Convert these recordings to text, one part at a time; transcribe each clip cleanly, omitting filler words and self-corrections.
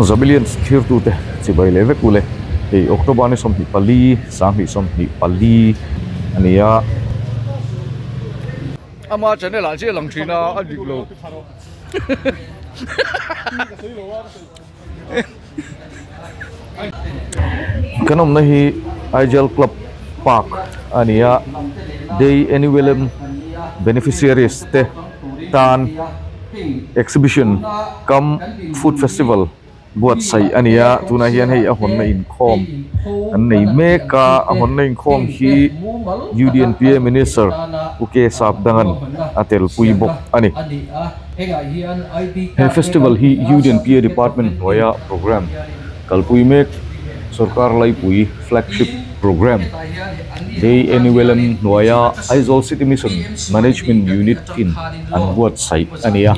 Zabilians thirtute chibai leh vek ule hei October ni 24 2024 a ni a. Ama channel ah chiah lang thin a a dik lo. Kan awmna hi Aijal Club Park a ni a, Day Anywelem Beneficiaries te tan Exhibition cum Food Festival buatsaih a ni a, tunah hian hei a hawnna inkhawm an nei mek a, a hawnna inkhawm hi UDNPA Minister Pu K Sapdangan a telpui bawk a ni. He festival hi UDNPA Department hnuaia programme kalpui mek Sorkar Laipui Flagship Programme Day Annualem hnuaia Aizawl City Mission Management Unit in an buatsaih a ni a.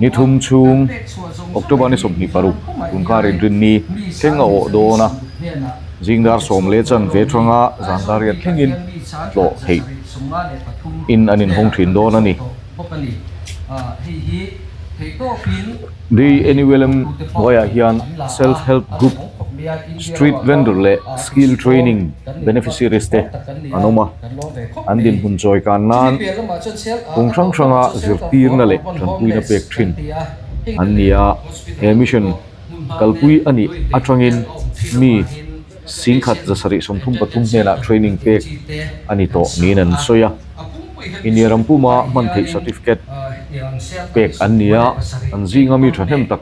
Ni thum chhung October ni 26 tunkar inrinni thleng a awh dawn a, zingdar sawm leh chanve tanga zan dar riat thlengin tlawh theih in an inhawng thin dawn a ni. Day Anywelem hnuaiah hian Self Help Group, Street Vendor leh Skill Training beneficiaries te an awm a, an dinhmun chawi kan nan kawng hrang hranga zirtirna leh tanpuina pek thin an ni a, he mission kalpui a nih atangin mi 1733 hnenah training pek a ni tawh niin an sawi a, India ram puma hman theih certificate pek an ni a, an zinga mi thahnem tak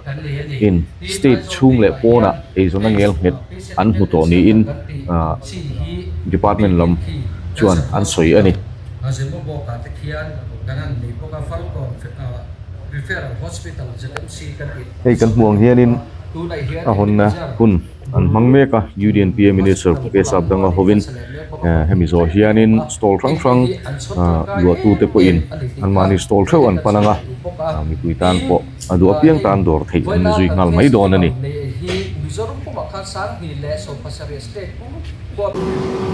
in state chhung leh pawnah eizawnna ngel nghet an hmu tawh niin department lam chuan an sawi a ni. Hei kan hmuh ang hianin a hawnna hun an hmang mek a, UDNPA Minister Pu K Sapdanga hovin hemi zawh hianin stall hrang hrang luahtute pawhin anmahni stall theuh an pan ang a, mipui tan pawh a duh apiang tan dawr theih an ni zui nghal mai dawn a ni.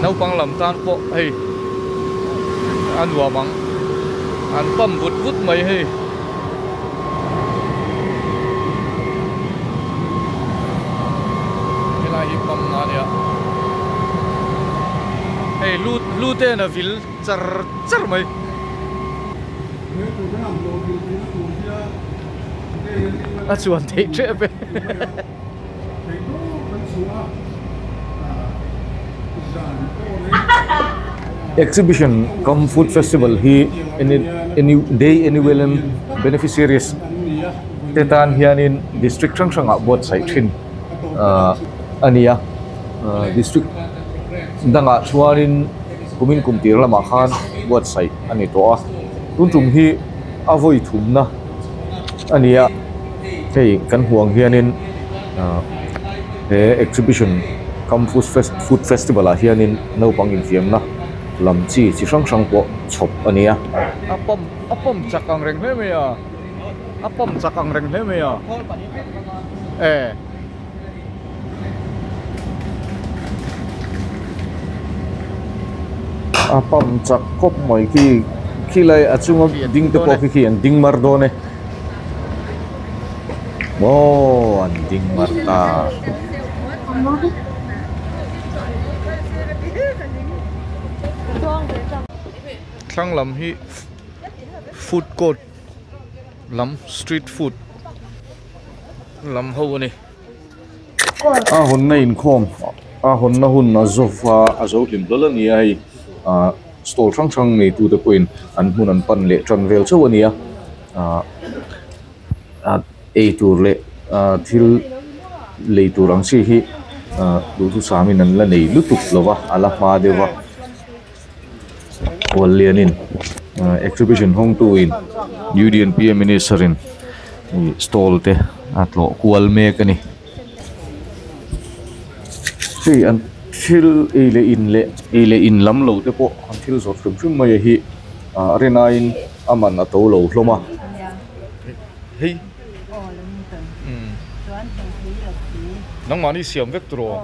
Naupang lam tan pawh hei a nuam ang an pump vut vut mai hei. Helai hi pump na ania hei lu lu te a vil char char mai. A chuan theih tep e. Exhibition cum food festival hi day annual beneficiaries te tan hianin district hrang hrangah buatsaih thin a ni a district dangah chuanin kumin kum tir lamah khan buatsaih a ni tawh a tun tum hi a vawi thumna a ni a. Hei kan hmuh ang hianin ah he exhibition cum food food festival ah hianin naupang infiamna lam chi chi hrang hrang pawh chhawp a ni a. A pump a pump chak ang reng hle mai a a pump chak ang reng hle mai a e. A pump chak khawp mai khi khilai a chunga ding te pawh khi khi an ding mar dawn e. Aw an ding mar ta. Thlang lam hi food court lam street food lam ho a ni. A hawnna inkhawm a hawnna hun a zawva a zo hlim hlawl a ni a hei ah stall hrang hrang neitute pawhin an hmun an pan leh tan vel chauh a ni a ah ah ei tur leh ah thil lei tur ang chi hi ah duhthusam in an la nei lutuk lo va a la hma deuh va hual lianin ah exhibition hawngtu in U D N P a minister in ih stall te a tlawh kual mek a ni hei an thil ei leh in leh ei leh in lam lo te pawh an thil zawrh hrim hrim mai hi ah rin aiin a man a to lo hlawm a hei nangmahni siam vek tur aw.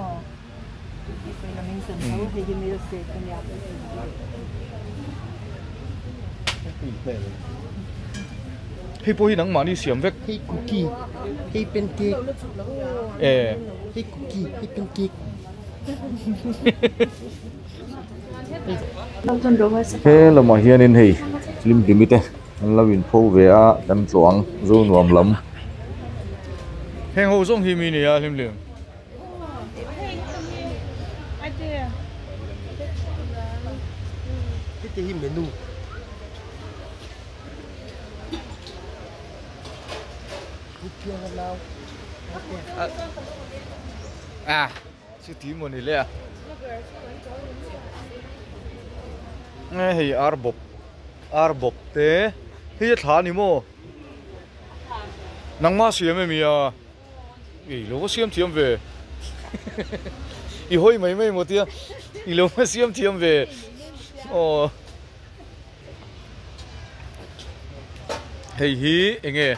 Hei pawh hi nangmahni siam vek. Hei cookie, hei pancake. E. Hei cookie, hei pancake. He lamah hianin hei hlim hlimi te an lo inpho ve a kan tlawh ang zo nuam lam. Heng ho zawng hi mi nia hlim hlim. Heti hi menu. À, chu tí maw ni le a. Nge hei ar bawp ar bawp te hei a thla ni maw nangmah siam em i a i lo va siam thiam ve i hawi mai mai maw tia i lo va siam thiam ve aw. Hei hi eng nge?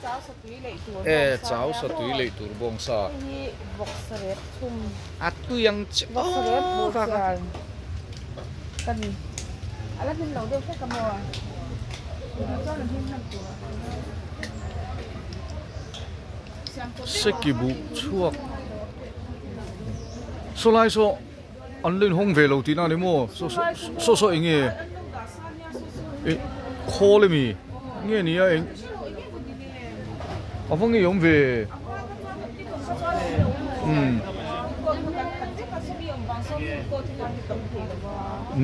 Chau satui lei tur bawngsa. E chau satui lei tur bawngsa. Hei hi vawksa rep chhum. A tui ang che Vawksa rep buhchiar ka ni. A la hlim lo deuh hlek a maw? Duh chuan a hlim hman tur a. Seki buh chhuak. Saw lai saw. An lo inhawng ve lo tihna a ni maw? Saw saw saw eng nge? Eh khawl emi? Nge ni a eng? A va ngei awm ve. Umm.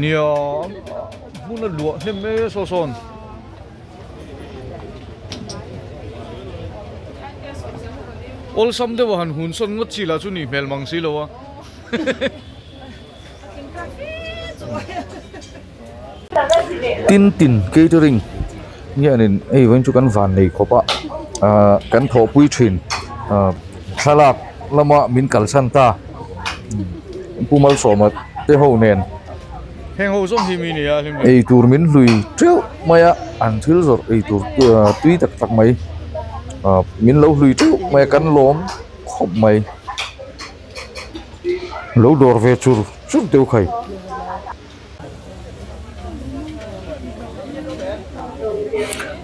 Nia hmun a luah hnem mai a saw sawn. Awlsam deuh a han hun sawn ngawt chi lah chu nih hmel mang si lo a. Tin tin catering hianin hei vawiin chu kan van nei khawp a ahh kan thawhpui thin ahh thlalak lama min kalsan ta Pu Malsawma te ho nen eitur min hlui teuh mai a an thil zawrh eitur tui tak tak mai ahh min lo hlui teuh mai a kan lawm khawp mai. Lo dawr ve chur chur deuh khai.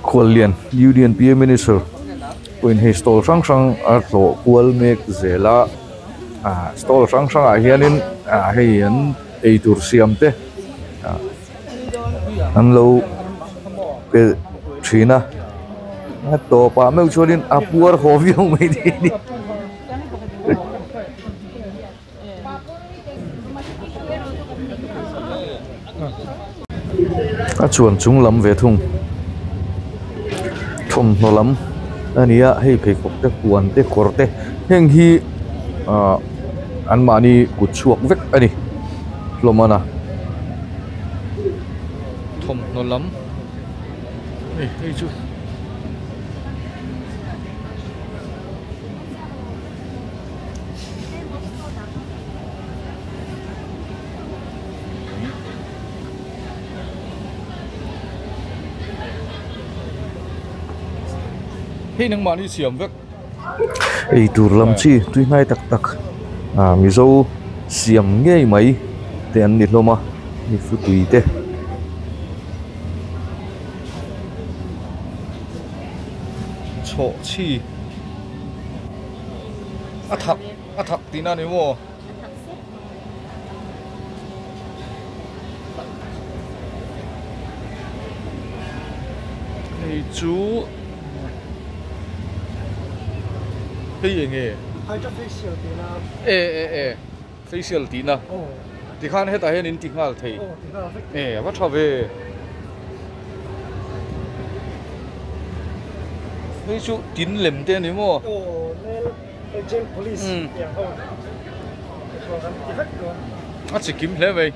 Khuallian Union P M Minister pawhin hei stall hrang hrang a tlawh kual mek zel a ah stall hrang hrang ah hianin ah hei an eitur siam te ah an lo pe thin a a tawpah meuh chuanin a puar haw viau mai thei a ni. A chuan chung lam ve thung thawmhnaw lam a ni a hei pheikhawk te puan te kawr te heng hi ahh anmahni kut chhuak vek a ni hlawm a na thawmhnaw lam hei hei chu. Hei nangmahni siam vek. Ei tur lam chi tui hnai tak tak ah mizo siam ngei mai te an ni hlawm a mi futui te. Chhawh chhi a thak a thak tihna a ni maw? Hei chu hei eng nge? E e e facial tihna tikhan hetah hian in ti nghal thei e a va tha ve hei chu tin lem te a ni maw a chi kim hle mai.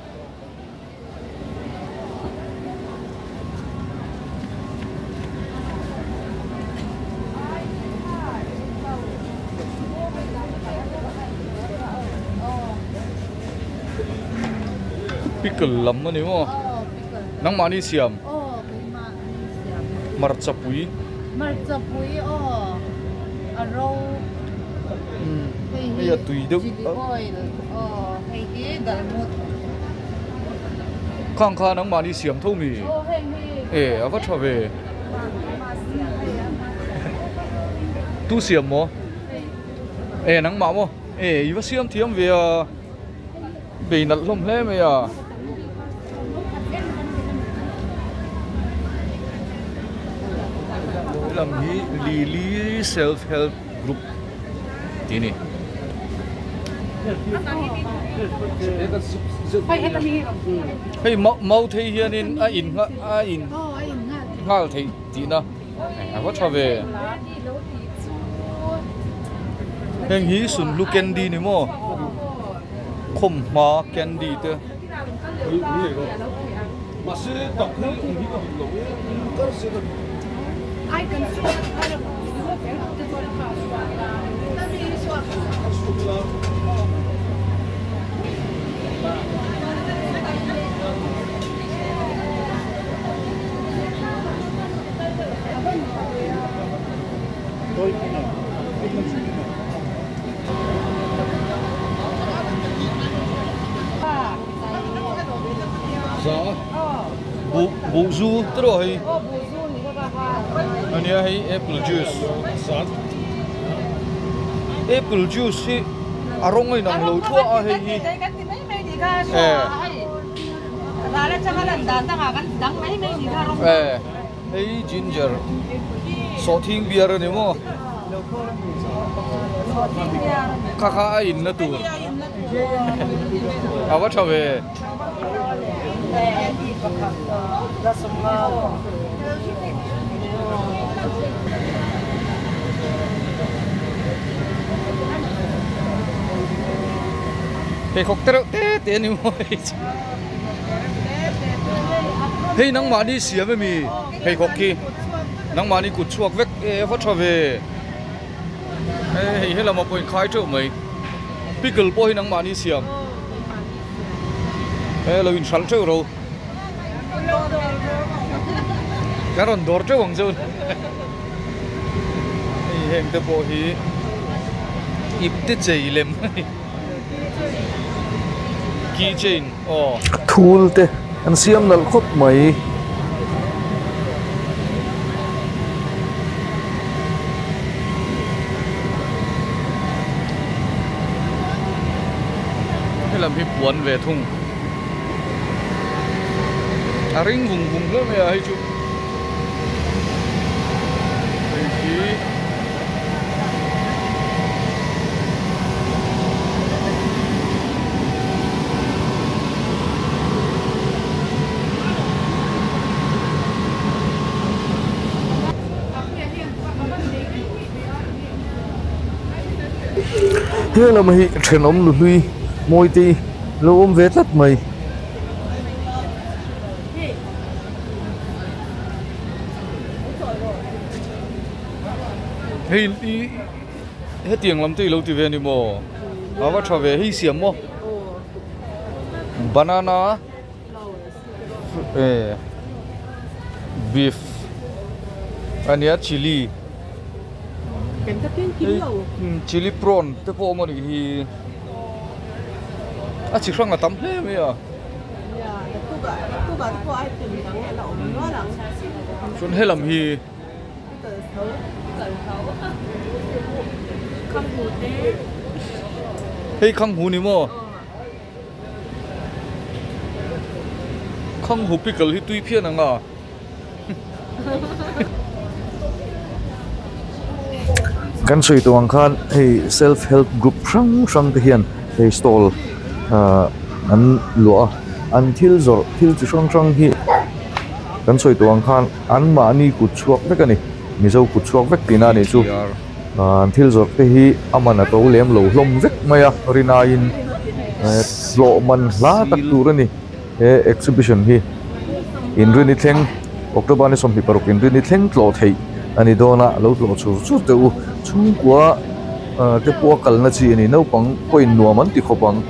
Pickle lam a ni maw? Nangmahni siam? Hmarcha pui. Hmarcha pui aw a ro. Hei a tui deuh. Chili oil aw hei hi dalmut. Khang kha nangmahni siam tho mi? Aw hei hi. E a va tha ve. Tu siam maw? E nangmah maw? E i va siam thiam ve a, bei nalh hlawm hle mai a. Helam hi Lily Self Help Group tih a ni. Hei mau thei hianin a in a in nghal theih tihna a va tha ve. Heng hi sunhlu candy ni maw khawmhma candy te. Za buh buh zu te rawh hei ania hei apple juice apple juice hi a rawng a inang lo thluah a hei hi eh hei ginger sawhthing biar a ni maw kha kha a in na tur a va tha ve. Pheikhawk te reuh te te a ni maw hei chu hei nangmahni siam emi pheikhawk khi nangmahni kut chhuak vek e va tha ve hei helamah pawh inkhai teuh mai pickle pawh hi nangmahni siam. He lo inhralh teuh ro. Kan rawn dawr teuh ang chu. Hei heng te pawh hi ip te chei lem a ni. Key chain aw. Thul te an siam nalh khawp mai. Helam hi puan ve thung a ring vung vung hle mai a hei chu hei hi He lam hi thenawm lu hlui mawi te hi lo awm ve tlat mai. Hei i hetiang lam te i lo ti ve a ni maw? A va tha ve hei siam maw? Banana eh beef a nia chilli chilli prawn te pawh awm a nih hi a chi hrang a tam hle mai a chuan helam hi. Hei khanghu ni maw? Khanghu pickle hi tui phian ang a. Kan sawi tawh ang khan hei self help group hrang hrang te hian hei stall ah an luah a an thil zawrh thil chi hrang hrang hi kan sawi tawh ang khan an mahni kut chhuak vek a ni mizo kut chhuak vek tihna a nih chu an thil zawrh te hi a man a to lem lo hlawm vek mai a rinaiin hlawh man hla tak tur a ni he exhibition hi inrin i thleng October ni 26 inrin i thleng tlawh theih a ni dawn a lo tlawh chur chur teh u chhungkua te pawh a kalna chi a ni naupang pawhin nuam an ti khawp ang.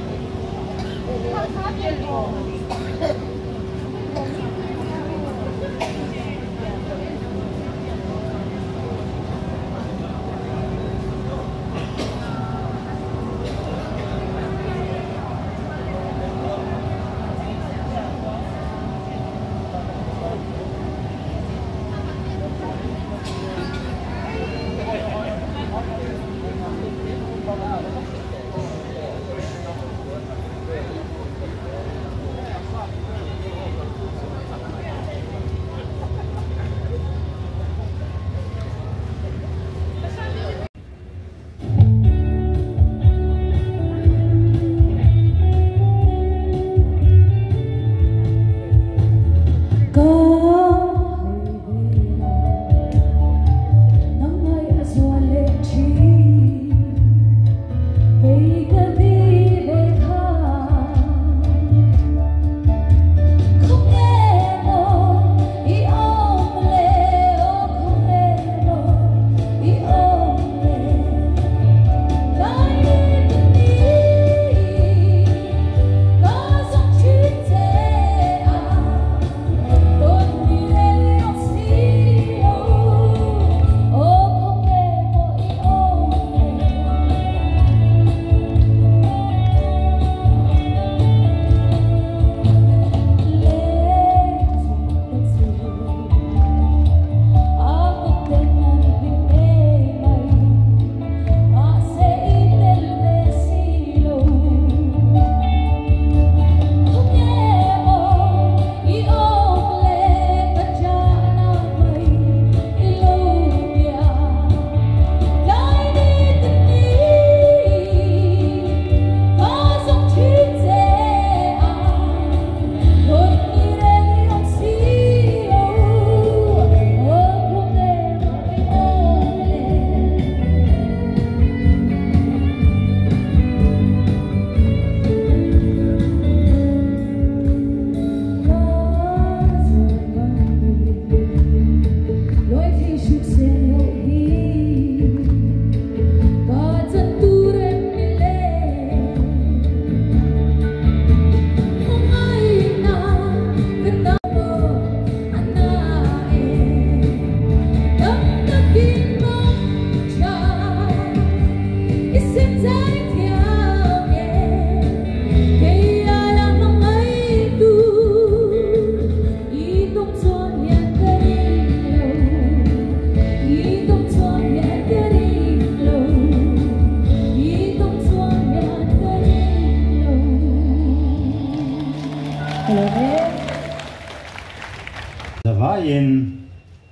Zavain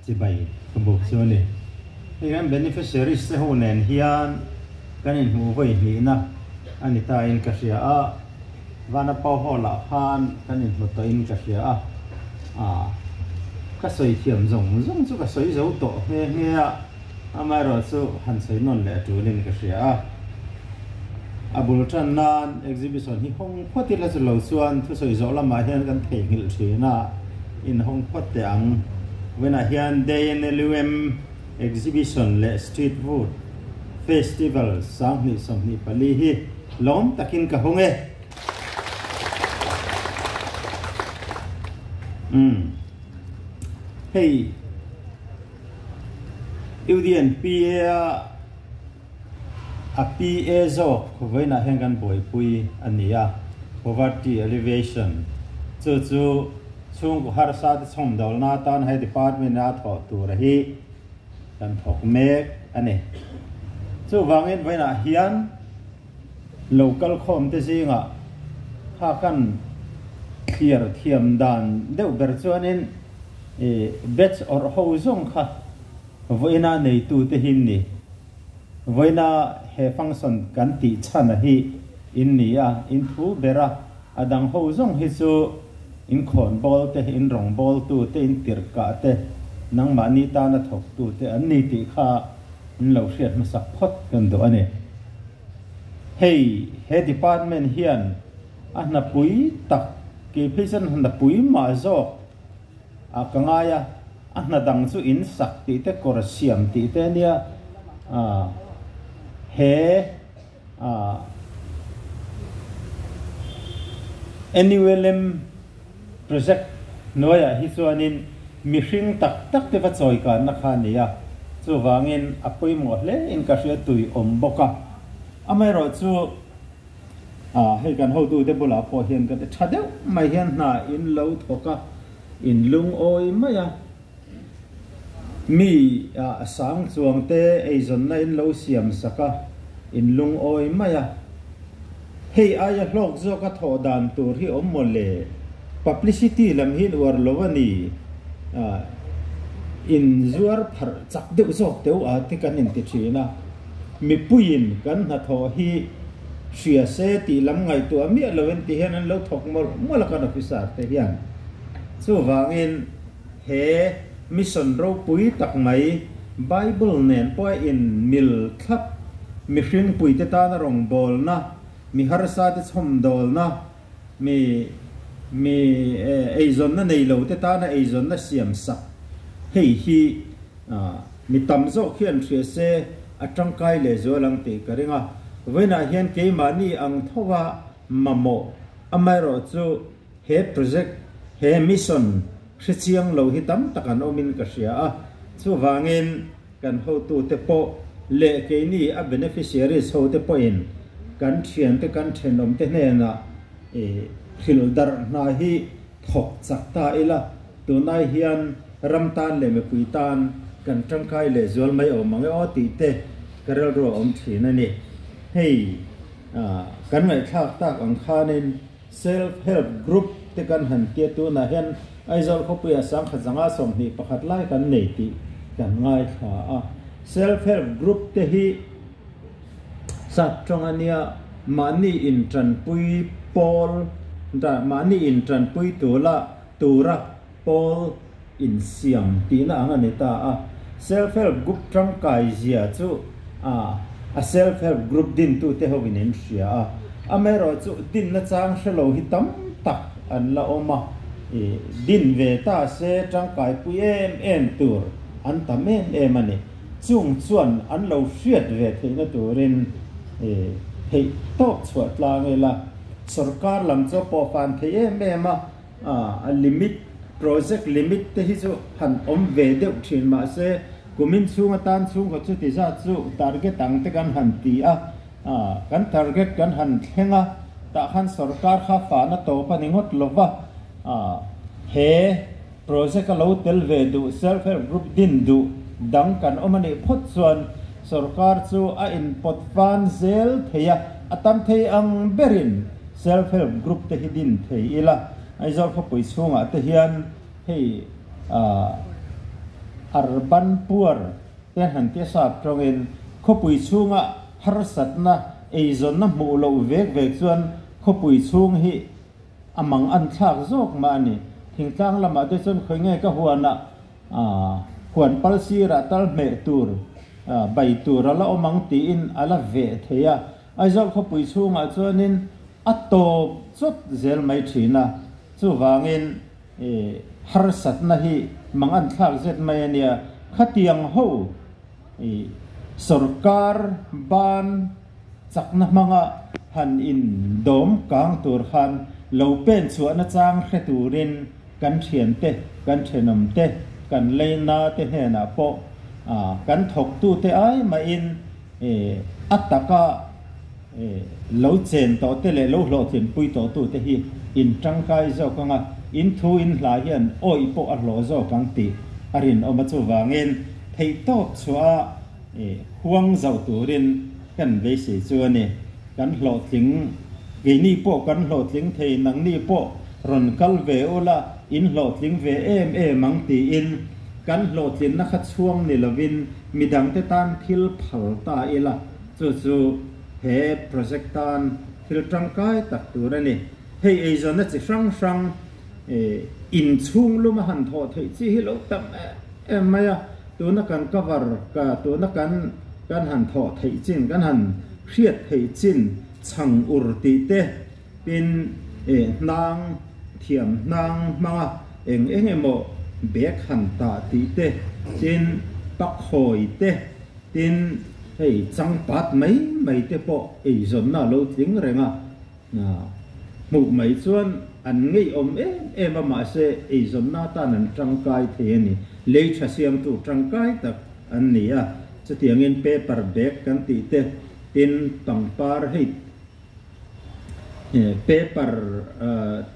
chibai ka buk chu ni hei kan beneficiaries te ho nen hian kan in hmuh vawi hnih na ani ta in ka hria a vana pau ho lah khan kan in hmu tawh in ka hria a ah ka sawi thiam zawng zawng chu ka sawi zo tawh nghe nghe a amaherawh chu han sawi nawn leh a tulin ka hria a a bul tan nan exhibition hi hawng phawt ila chu lo chuan thusawi zawh lamah hian kan theihnghilh thin a in hawng phawt teh ang vawiinah hian Day-N-L-U-M exhibition leh street food festival 2024 hi lawm takin ka hawng e. Umm hei UDNPA a a PA zawk vawiinah hian kan buaipui a ni a, Poverty Alleviation chu chu chhungkaw harsa te chhawmdawlna atan he department a thawh tur hi kan thawk mek a ni. Chuvangin vawiinah hian local khawm te zingah kha kan thlir thiam dan deuh ber chuanin batch awrh ho zawng kha vawiina neitu te hi ni. Vawiina he function kan tih chhan a hi in ni a, in thu ber a, a dang ho zawng hi chu in khawn bawl te, in rawng bawl tu te, in tirh kah te, nangmahni tana thawk tu te an ni tih kha in lo hriat hmasak phawt kan duh a ni. Hei he department hian a hnapui tak, kei phei chuan hnapui mah zawk a ka ngai a, a hna dang chu in sak tih te kawr siam tih te ania he NULM project hnuaiah hi chuanin mihring tak tak te va chawi kanna kha a ni a, chuvangin a pawimawh hle in ka hria tui awm bawk a, amaherawh chu hei kan hotute bulah pawh hian ka ti tha deuh mai hian hna in lo thawk a, in lungawi mai a. Mi a sang chuang te eizawnna in lo siam sak a, In lungawi mai a. Hei aia hlawk zawka thawh dan tur hi awm maw le? Publicity lam hi in uar lo a ni. In zuar pharh chak deuh zawk teu a ti kan inti thin a. Mipuiin kan hnathawh hi hria se tih lam ngaihtuah miah loin ti hian an lo thawk mawlh mawlh a kan officer te hian. Chuvangin he mission ropui tak mai Bible nen pawh a in mil thlap, mihring puite tana rawngbawlna, mi harsa te chhawmdawlna, mi mi eizawnna nei lo te tana eizawnna siam sak hei hi mi tam zawk hian hria se a tangkai leh zual ang tih ka ring a. Vawiinah hian keimahni ang thova mamawh amaherawhchu he project, he mission Hrechiang lo hi tam tak an awmin ka hria a, chuvangin kan hotute pawh leh keini a beneficiaries hote pawhin kan thiante kan thenawmte hnenah hrilh darh hna hi thawk chak ta ila, tunai hian ram tan leh mipui tan kan tangkai leh zual mai awm ang e aw tih te ka rilru a awm thin a ni. Hei kan ngaihthlak tak ang khanin Self Help Group te kan han tia tunah hian Aizawl khawpuiah sangkhat zanga 21 lai kan nei tih kan ngaithla a. Self Help Group te hi sap tawng a nia, mahni intanpui pawl mahni intanpui tula tura pawl insiam tihna ang a ni ta a. Self Help Group tangkai zia chu a Self Help Group dintute hovin an hria a. Amaherawhchu dinna chang hre lo hi tam tak an la awm a. Din ve ta se tangkaipui em em tur an tam em em a ni. Chung chuan an lo hriat ve theihna turin theih tawp chhuah tlang ila sorkar lam chu a pawhfan thei em em a. A limit, project limit te hi chu han awm ve deuh thin mahse kumin chhung atan chhungkaw chuti zat chu target ang te kan han ti a, kan target kan han thleng a, tah khan sorkar kha fahna tawp a ni ngawt lo va, he project a lo tel ve duh self help group din duh dang kan awm a nih phawt chuan sorkar chu a inpawt fan zel thei a, a tam thei ang berin. Self help group te hi din thei ila, Aizawl khawpui chhungah te hian hei urban poor te han tia sap tawngin khawpui chhunga harsatna eizawnna hmuh loh vek vek chuan khawpui chhung hi a mang an thlak zawk mah a ni. Thingtlang lamah te chuan khawi nge ka huanah huan pal sirah tal hmeh tur bai tur a la awm ang tiin a la veh thei a. Aizawl khawpui chhungah chuanin a tawp chawt zel mai thin a, chuvangin harsatna hi mang an thlak zet mai a nia. Khatiang ho sorkar ban chakna hmanga han in dawm kang tur khan lo pen chhuahna chang hre turin kan thiante, kan thenawmte, kan leina te hnenah pawh kan thawktute ai mahin A taka lo chen tawh te leh lo hlawhtlinpui tawh tu te hi in tangkai zawk ang a, in thu in hla hian awih pawh a hlawh zawk ang tih a rinawm a, chuvangin theihtawp chhuah a huang zauh turin kan beisei chu a ni. Kan hlawhtling, keini pawh kan hlawhtling thei, nangni pawh rawn kal ve ula in hlawhtling ve em em ang tiin kan hlawhtlinna kha chhuang ni lovin Midangte tan thil phal ta ila, chu chu he project tan thil tangkai tak tur a ni. Hei eizawnna chi hrang hrang inchhung luma han thawh theih chi hi lo tam em em mai a, tuna kan cover ka tuna kan kan han thawh theih chin kan han hriat theih chin chhang ur tih te tin hnang thiam hnang hmanga eng eng emaw bag han tah tih te, tin pakhawi te, tin hei changpat mai mai te pawh eizawnna a lo tling reng a, hmuh mai chuan an ngeiawm em em a mahse eizawnna atan an tangkai thei a ni, lei tha siamtu tangkai tak an ni a, chutiangin paper bag kan tih te, tin pangpar hei. Paper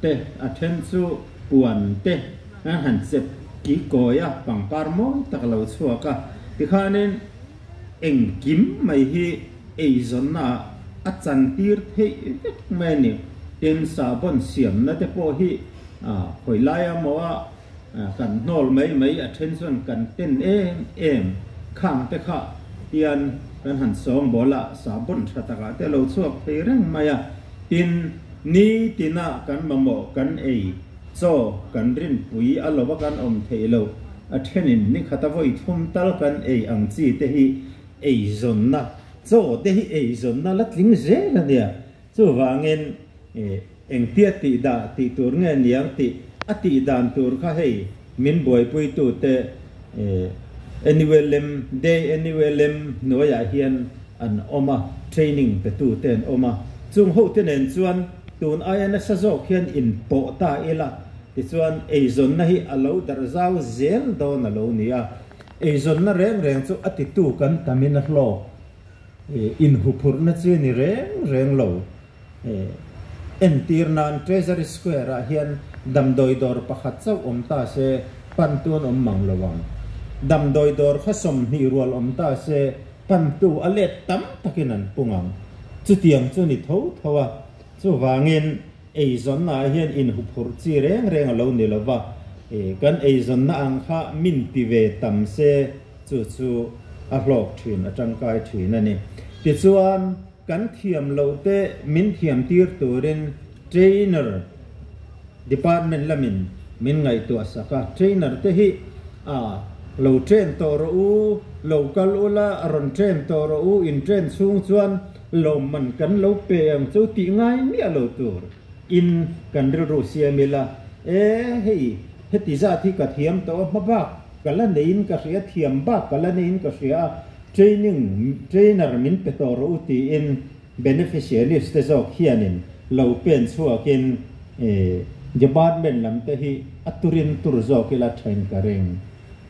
te a then chu puan te an han chep ki kawi a, pangpar mawi tak a lo chhuak a, tikhanin engkim mai hi eizawnna ah a chantir theih vek mai a ni. Tin, sahbawn siamna te pawh hi khawi laia maw a kan hnawl mai mai a then chuan kan ten em em khang te kha hian kan han sawngbawl a, sahbawn tha takah te a lo chhuak thei reng mai a. Tin, nitina kan mamawh kan ei chaw kan rinpui a lova kan awm theih loh a thenin ni khata vawi thum tal kan ei ang chi te hi eizawnna chaw te hi eizawnna la tling zel a nia. Chuvangin engtia tih dah tih tur nge niang tih a tih dan tur kha hei min buaipuitute NULM day NULM hnuaiah hian an awm a, training petute an awm a. Chung hote nen chuan tun aia nasa zawk hian inpawh ta ila tichuan eizawnna hi a lo darh zau zel dawn a lo ni a. Eizawnna reng reng chu a titu kan tamin a hlawk. Inhuphurhna chi ni reng reng lo. Entir nan Treasury Square ah hian damdawi dawr pakhat chauh awm ta se pantu an awm mang lo ang. Damdawi dawr kha 20 rual awm ta se pantu a let tam takin an pung ang. Chutiang chu ni tho tho a. Chuvangin eizawnna ah hian inhuphurh chi reng reng a lo ni lo va. Kan eizawnna ang kha min ti ve tam se Chu chu a hlawk thin, a tangkai thin a ni. Tichuan, kan thiam loh te min thiam tir turin trainer department lamin min ngaihtuah sak a. Trainer te hi a lo train tawh rawh u, lo kal ula, rawn train tawh rawh u, in train chhung chuan lawmman kan lo pe ang chu tih ngai miah lo tur in kan rilru siam ila, e hei heti zat hi ka thiam tawh a hma bak Ka la neiin ka hria, thiam bak ka la neiin ka hria a, training trainer min pe tawh rawh u tiin beneficiaries te zawk hianin lo pen chhuakin department lam te hi a turin tur zawk ila thain ka ring.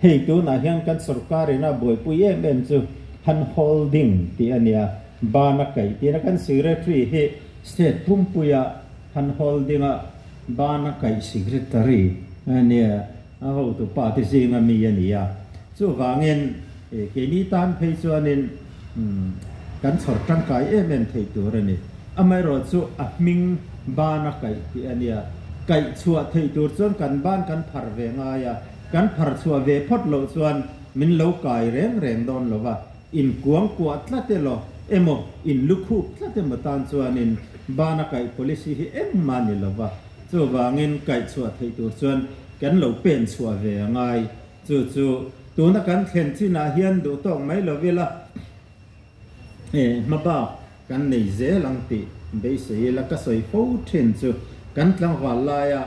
Hei tunah hian kan sorkarin a buaipui em em chu han holding tih a nia, ban a kaih tiin a kan secretary hi state pumpuia han holding a ban a kaih secretary a nia. A hotu pa te zinga mi a ni a, chuvangin keini tan phei chuanin kan chhawr tangkai em em thei tur a ni. Amaherawh chu a hming ban a kaih tih a nia, kaih chhuah theih tur chuan kan ban kan phar ve ngai a, kan phar chhuah ve phawt loh chuan min lo kai reng reng dawn lo va, inkuang kuah tlat elaw emaw inlukhup tlat emaw tan chuanin ban a kaih policy hi engmah a ni lo va, chuvangin kaih chhuah theih tur chuan Kan lo pen chhuah ve a ngai. Chu chu tuna kan thlen chinah hian duh tawk mai lo ila hma bak kan nei zel ang tih beisei ila ka sawi fo thin chu kan tlangval laia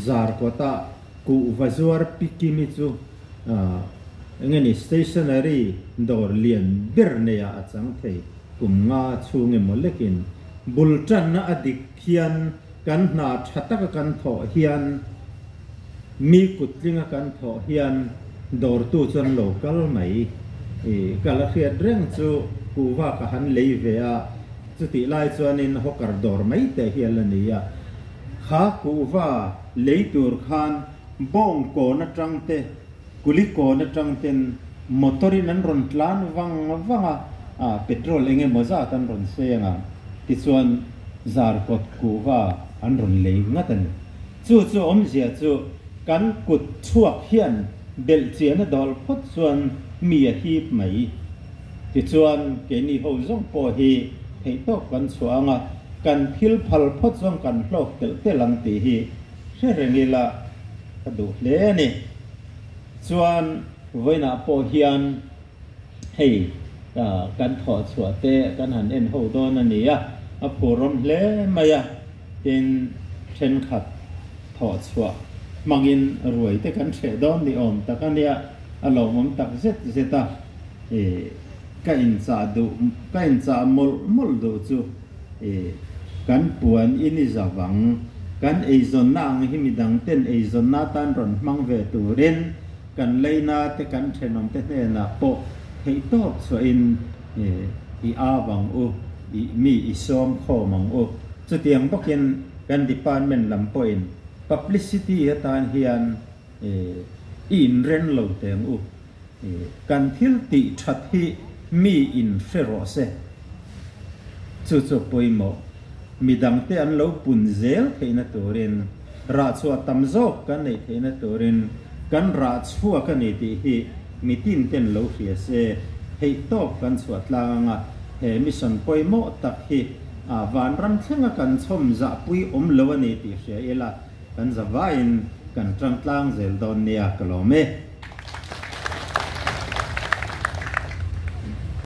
zar kawta kuhva zuar pikimi chu enge ni stationery dawr lian ber neiah a chang thei kum nga chhung emaw lekin bul tanna a dik hian Kan hna tha taka kan thawh hian, mi kuttlinga kan thawh hian dawrtu chuan lo kal mai. I ka la hriat reng chu kuhva ka han lei ve a, chutih lai chuanin hawker dawr mai teh hi a la ni a. Kha kuhva lei tur khan bawng kawn atang te, kuli kawn atang ten motor in an rawn tlan vang vang a, petrol eng emaw zat an rawn seng a, tichuan Zarkawt kuhva an rawn lei ngat a ni. Chu chu awmzia chu kan kut chhuak hian belh chian a dawl phawt chuan mi a hip mai. Tichuan keini ho zawng pawh hi theihtawp kan chhuah ang a, kan thil phal phawt chuan kan hlawk telh telh ang tih hi hre reng ila ka duh hle a ni. Chuan vawiinah pawh hian Hei kan thawh chhuah te kan han en ho dawn a ni a, a phurawm hle mai a, tin thenkhat thawh chhuah hmangin ruai te kan hreh dawn ni awm tak a nia, a lawmawm tak zet zet a, ka inchah duh ka inchah mawlh mawlh duh chu kan puan in i zavang, kan eizawnna ang hi midang ten eizawnna atan rawn hmang ve turin. Kan leina te kan thenawm te hnenah pawh theihtawp chhuahin i au ang u, i mi i sawm khawm ang u. Chutiang bawkin kan department lam pawhin publicity atan hian i inren lo teng u. Kan thil tih that hi Mi in hre rawh se. Chu chu pawimawh. Midangte an lo pun zel theihna turin, rah chhuah tam zawk kan neih theihna turin kan rah chhuak a ni tih hi mitin ten lo hria se, theihtawp kan chhuah tlang anga he mission pawimawh tak hi vanram thlenga kan chhawm zahpui awm lo a ni tih hria ila kan zavaiin kan tang tlang zel dawn nia ka lawm e.